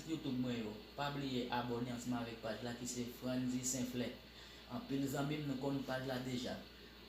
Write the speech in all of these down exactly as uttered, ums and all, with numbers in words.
YouTube mwen yo, pa bliye abòne ansanm avèk paj la ki se Frandy Senflè. Anpil zanmi m nou konn paj la deja.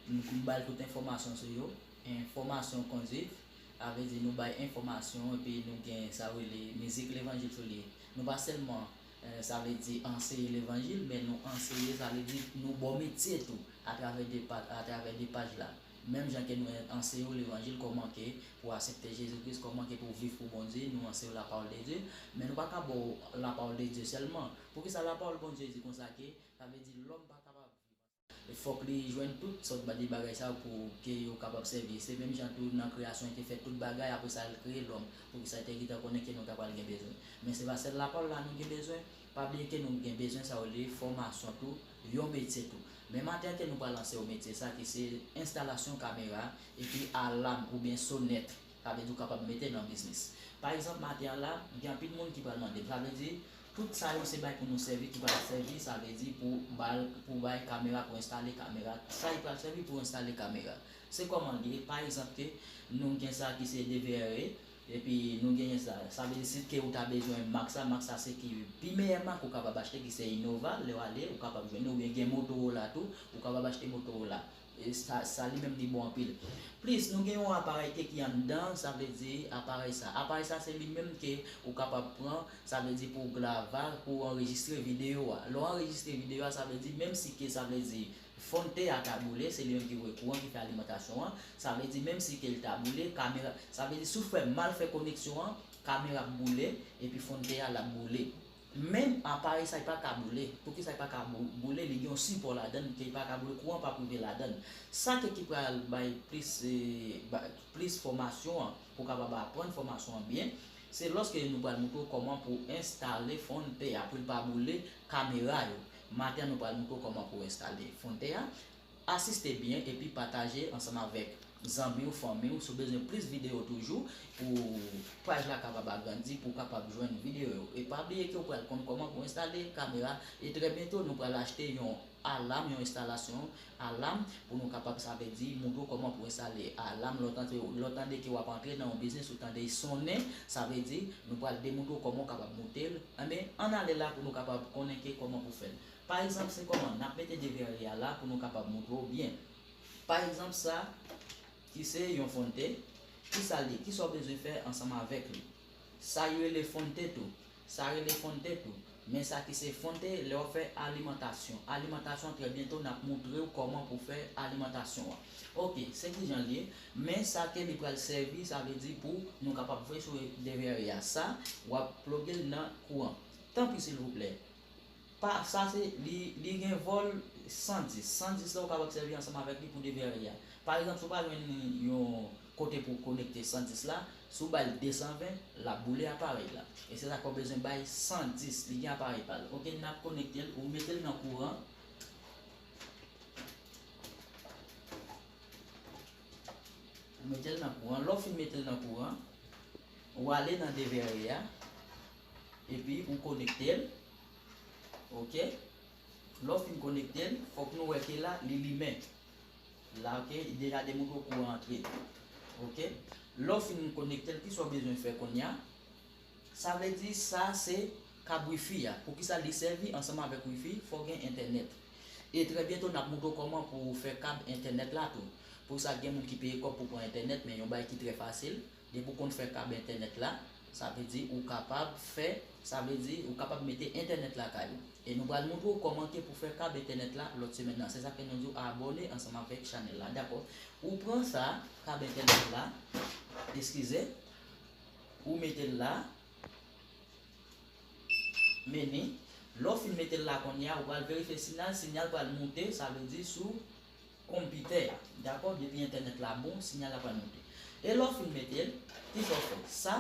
M ba l tout enfòmasyon sou yo. Enfòmasyon kondwit, sa vle di nou bay enfòmasyon epi nou gen sa yo rele mizik levanjil sou li. Nou pa sèlman, eh, sa vle di anseye levanjil, men nou anseye, sa vle di nou ba w metye tou atravè de pa-, atravè de paj la. Menm jan ke nou anseye w levanjil, kòman ke pou w aksepte Jezi Kris, kòman ke pou w viv pou Bondye, nou anseye w lapawòl de Dye, men nou pa ka ba w lapawòl de Dye sèlman. Poukisa lapawòl Bondye di konsa ke, sa vle di lòm pa kapab viv? Fòk li jwenn tout sòt ba-, de bagay sa yo pou ke yo kapab sèvi. Se menm jan tou nan kreyasyon, li te fè tout bagay, apre sa, l kreye lòm. Poukisa? Li te gentan konnen ke nou ta pral gen bezwen. Men se pa sèl lapawòl la nou gen bezwen. Pa bliye ke nou gen bezwen sa yo rele fòmasyon tou, yon metye tou. Men maten an ke nou pral anseye w metye sa ki se enstalasyon kamera epi alam oubyen sonèt, sa vle di w kapab mete nan biznis. Pa egzanp, maten an la, gen anpil moun ki pral mande m. Sa vle di, tout sa yo se bagay pou nou sèvi, ki pral sèvi, sa vle di pou bay, pou bay kamera, pou enstale kamera. Sa ki pral sèvi pou enstale kamera. Se kòman l ye, pa egzanp, ke nou gen sa ki se D V R A, epi nou genyen sa. Sa vle di, si ke ou ta bezwen mak sa, mak sa se ki pi meyè mak ou kapab achte, ki se Innova, lè w ale, ou kapab jwenn li, oubyen gen Motorola tou, ou kapab achte Motorola. E sa, sa li menm li bon anpil. Plis, nou gen yon aparèy ke ki anndan, sa vle di aparèy sa. Aparèy sa se li menm ke ou kapab pran, sa vle di pou grava, pou anrejistre videyo a. Lè w anrejistre videyo a, sa vle di menm si ke sa vle di fonte a ta boule, se li menm ki voye kouran, ki fè alimantasyon an. Sa vle di menm si ke l ta boule, kamera, sa vle di si w fè mal fè koneksyon an, kamera ap boule, epi fonte a l ap boule. Men aparèy sa li pa ka boule. Poukisa li pa ka bou-, boule? Li gen yon sipò ladann ke li pa ka boule, kouran p ap rive ladann. Sa ke ki pral bay plis, eh, ba-, plis fòmasyon an, pou w kapab aprann fòmasyon an byen, se lòske nou pral montre w kòman pou enstale fonte a pou l pa boule kamera yo. Maten an nou pral montre w kòman pou enstale fonte a. Asiste byen epi pataje ansanm avèk zanmi w, fanmi w, si w bezwen plis videyo toujou, pou paj la kapab agrandi, pou w kapab jwenn videyo yo. E pa bliye ke w pral konn kòman pou enstale kamera. E trè byento, nou pral achte yon alam, yon enstalasyon alam, pou nou kapab, sa vle di, montre w kòman pou enstale alam. Lè w tande, lè w tande ke w ap antre nan yon biznis, ou tande l sonnen, sa vle di, nou pral demontre w kòman w kapab moute l. Enben, ann ale la pou nou kapab konnen ke kòman pou fè l. Pa egzanp, se kòman n ap mete D V R A a la pou nou kapab montre w byen. Pa egzanp, sa ki se yon fonte, kisa l ye? Kisa w bezwen fè ansanm avèk li? Sa yo rele fonte tou. Sa rele fonte tou. Men sa ki se fonte, lè w fè alimantasyon. Alimantasyon, trè byento, n ap montre w kòman pou fè alimantasyon an. Oke, se kijan l ye. Men sa ke li pral sèvi, sa vle di pou nou kapab voye sou D V R A a. Sa, w ap ploge l nan kouran. Tanpri, silvouplè. Pa, sa se, li, li gen vòl san dis. San dis la, ou kapab sèvi ansanm avèk li pou D V R A a. Pa egzanp, si w pa jwenn yon kote pou w konekte san dis la, si w ba l de san ven, l ap boule aparèy la. E se sa k fè w bezwen bay san dis, li gen aparèy pa l. Oke, n ap konekte l, ou mete l nan kouran. Ou mete l nan kouran. Lè w fin mete l nan kouran, ou ale nan D V R A a, epi ou konekte l. Oke? Lè w fin konekte l, fòk nou wè ke la, li limen. La, oke, li deja demontre w kouran antre. Oke? Lè w fin konekte l, kisa w bezwen fè kounye a? Sa vle di, sa se kab wifi a. Poukisa li sèvi ansanm avèk wifi? Fò w gen entènèt. E trè byento, n ap montre w kòman pou w fè kab entènèt la tou. Pou sa, gen moun ki peye kòb pou pran entènèt, men yon bagay ki trè fasil. Depi w konn fè kab entènèt la, sa vle di ou kapab fè, sa vle di ou kapab mete entènèt lakay ou. E nou pral montre w kòman ke pou fè kab entènèt la lòt semèn nan. Se sa fè nou di w abòne ansanm avèk chanèl la, dakò? Ou pran sa, kab entènèt la, eskize, ou mete l la, meni, lè w fin mete l la kounye a, ou pral verifye siyal, siyal pral moute, sa vle di sou konpitè a. Dakò? Depi entènèt la bon, siyal la pral moute. E lè w fin mete l, kisa w fè? Sa,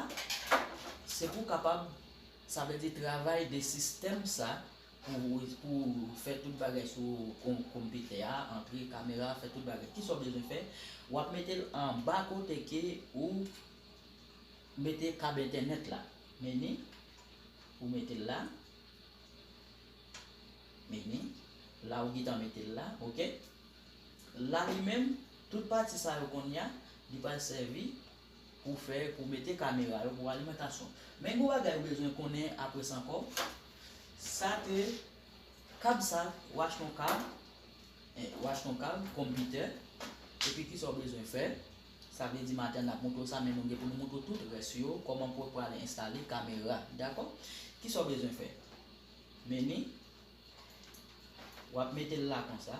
se pou w kapab, sa vle di travay de sistèm sa, pou, pou fè tout bagay sou kon-, konpitè a, antre kamera, fè tout bagay. Kisa w bezwen fè? W ap mete l anba kote ke ou mete kab entènèt la. Meni, ou mete l la. Meni, la ou gentan mete l la, oke? La li menm, tout pati sa yo kounye a, li pral sèvi pou fè, pou mete kamera yo, pou alimantasyon. Men gen yon bagay ou bezwen konnen apre sa ankò. Sa ke kab sa, ou achte yon kab, eh, ou achte yon kab, konpitè, epi kisa w bezwen fè? Sa vle di maten n ap montre w sa, men nou gen pou nou montre w tout rès yo, kòman pou w pral enstale kamera, dakò? Kisa w bezwen fè? Meni, w ap mete l la konsa.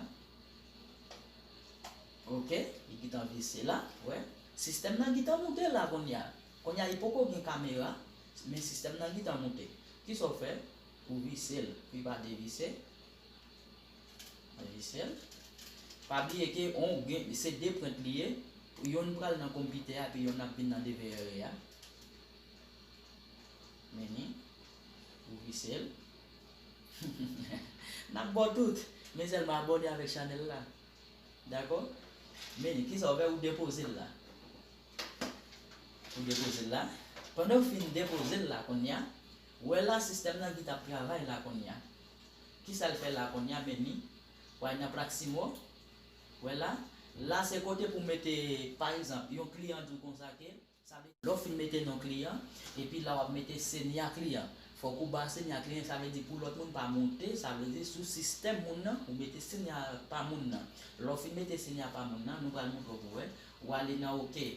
Oke, li gentan vise la, wè. Sistèm nan gentan moute la kounye a. Kounye a, li poko gen kamera, men sistèm nan gentan moute. Kisa w fè? Ou vise l, pou li pa devise. Vise l. Pa bliye ke on gen, se de pwent li ye. Yonn pral nan konpitè a, epi yonn ap vin nan D V R a. Meni, ou vise l. N ap ba w tout. Men sèlman abòne avèk chanèl la. Dakò? Meni, kisa w fè? Ou depoze l la. Ou depoze l la. Pandan w fin depoze l la kounye a, ou wè la sistèm nan ki t ap travay la kounye a. Kisa l fè la kounye a, Meni? W al nan Plaximo. Ou wè la? La se kote pou mete, pa egzanp, yon kliyan di w konsa ke Sa vle, lè w fin mete non kliyan, epi la w ap mete senya kliyan. Fòk ou ba senya kliyan, sa vle di pou lòt moun pa monte, sa vle di sou sistèm moun nan, ou mete senya pa moun nan. Lè w fin mete senya pa moun nan, nou pral montre w pou wè. Ou ale nan oke.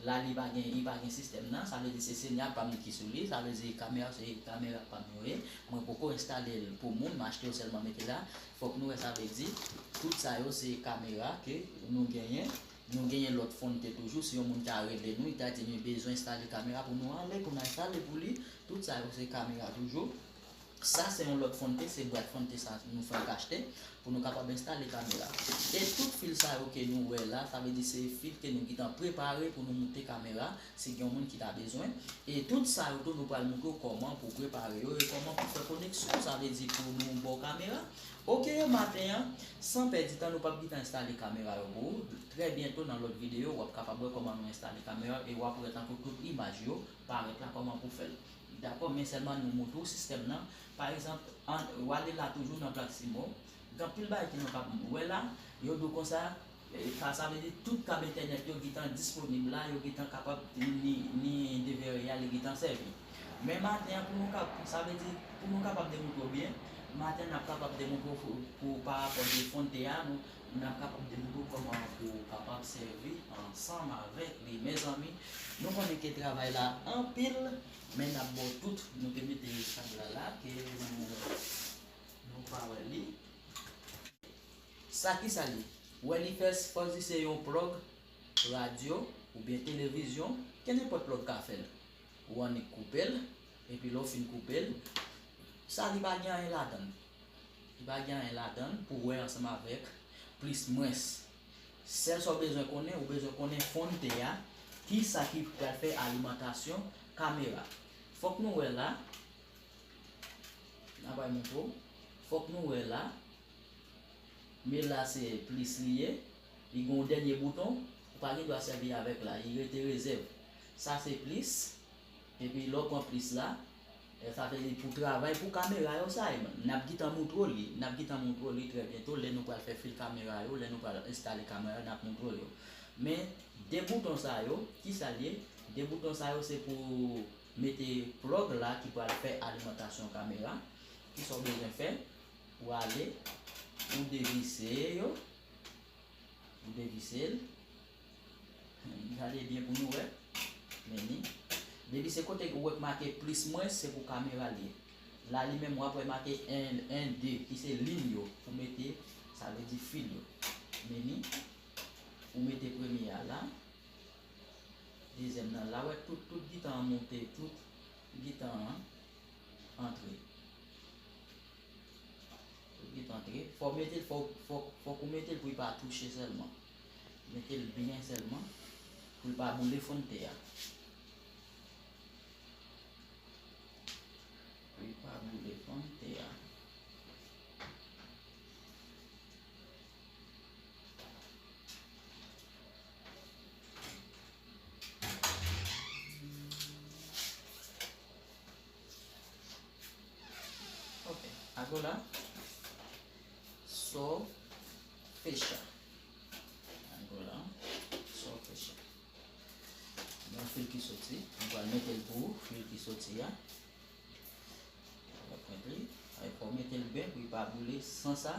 La li pa gen, li pa gen sistèm nan, sa vle di se senya pa m ki sou li, sa vle di kamera se kamera pa m yo ye. Mwen poko enstale l pou moun, m achte yo sèlman mete la. Fòk nou wè sa vle di, tout sa yo se kamera ke nou genyen. Nou genyen lòt fonte toujou. Si yon moun ta rele nou, li ta di nou bezwen enstale kamera pou nou ale, pou nou enstale pou li. Tout sa yo se kamera toujou. Sa se yon lòt fonte, se bwat fonte sa nou fenk achte pou nou kapab enstale kamera. E tout fil sa yo ke nou wè la, sa vle di se fil ke nou gentan prepare pou nou moute kamera, si gen yon moun ki ta bezwen. E tout sa yo tou nou pral montre w kòman pou prepare yo e kòman pou fè koneksyon, sa vle di pou nou ba w kamera. Oke, maten an, san pèdi tan, nou p ap gentan enstale kamera yo pou ou. Trè byento nan lòt videyo, w ap kapab wè kòman nou enstale kamera e w ap wè tankou tout imaj yo parèt la, kòman pou fè l. Dakò, men sèlman nou montre w sistèm nan. Pa egzanp, an, w ale la toujou nan Plaximo. Gen anpil bagay ki nou kab wè la, yo di w konsa, e, sa, sa vle di tout kab entènèt yo gentan disponib la, yo gentan kapab ni, ni D V R a, li gentan sèvi. Men maten an, pou nou kab, sa vle di, pou nou kapab demontre w byen, maten n ap kapab demontre w pou, pou pa rapò de fonte a, nou, n ap kapab demontre w kòman pou w kapab sèvi ansanm avèk li. Mezanmi, nou konnen ke travay la anpil, men n ap ba w tout, nou te mete tab la la, ke nou, nou pa wè li. Sa ki sa li? Ou wè li fè, fò di se yon plug radyo oubyen televizyon, ke nenpòt plug ka fè l. Ou annik koupe l, epi lè w fin koupe l, sa li pa gen anyen ladan l. Li pa gen anyen ladan l pou wè ansanm avèk plis mwens. Sèl sa w bezwen konnen, ou bezwen konnen fonte a, ki sa ki pral fè alimantasyon kamera. Fòk nou wè la, n ap al montre w, fòk nou wè la, men la se plis li ye, li gen yon dènye bouton, ou pa gen dwa sèvi avèk la, li rete rezèv. Sa se plis, epi lè w pran plis la, e sa vle di pou travay pou kamera yo sa ye, n ap gentan montre w li, n ap gentan montre w li trè byento, lè nou pral fè fil kamera yo, lè nou pral enstale kamera yo, n ap montre w yo. Men, de bouton sa yo, ki sa l ye? De bouton sa yo se pou mete plug la ki pral fè alimantasyon kamera. Kisa w bezwen fè? Ou ale, ou devise yo, ou devise l. Gade byen pou nou wè. Meni. Devise kote ou wè k make plis mwens, se pou kamera l ye. La li menm w ap wè make en, en, de, ki se liy yo pou mete, sa vle di fil yo. Meni. Ou mete premye a la. Dezyèm nan la, wè tout, tout gentan an monte, tout gentan an antre. Tout gentan antre. Fò w mete l, fò, fò, fòk ou mete l pou l pa touche sèlman. Mete l byen sèlman, pou l pa boule fonte a. Pou l pa boule fonte a. Ok, agora só fecha. Agora só fecha. Mwen Fil ki soti, m pral mete l pou ou, fil ki soti a. Fòk mete l byen pou li pa boule. San sa,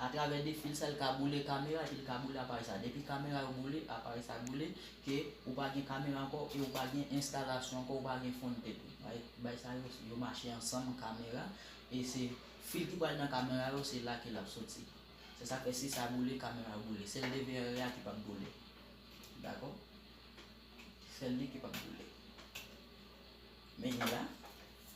atravè de fil sa, l ka boule kamera epi l ka boule aparèy sa. Depi kamera yo boule, aparèy sa boule, ke ou pa gen kamera ankò e ou pa gen enstalasyon ankò, ou pa gen fon de tou. Bay, bay sa yo, yo mache ansanm, kamera, e se fil ki pral nan kamera yo, se la ke l ap soti. Se sa k fè si sa boule, kamera yo boule. Sèl de V R A ki p ap boule. Dakò? Sèl li ki p ap boule. Men li la.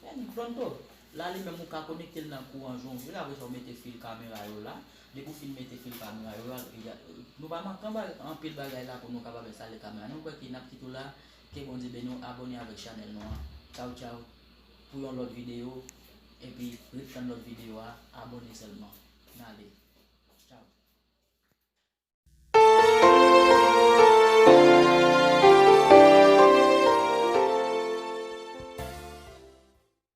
Men li pronto. La li menm ou ka konekte l nan kouran jan w vle, apre sa ou mete fil kamera yo la. Depi w fin mete fil kamera yo la, li a- nou pa manke anba anpil bagay la pou nou kapab enstale kamera. Nou kwè ke n ap kite w la. Ke Bondye beni w, abòne avèk chanèl nou an. Tchaw, tchaw. Pou yon lòt videyo, epi ret tann lòt videyo a, abòne sèlman. N ale.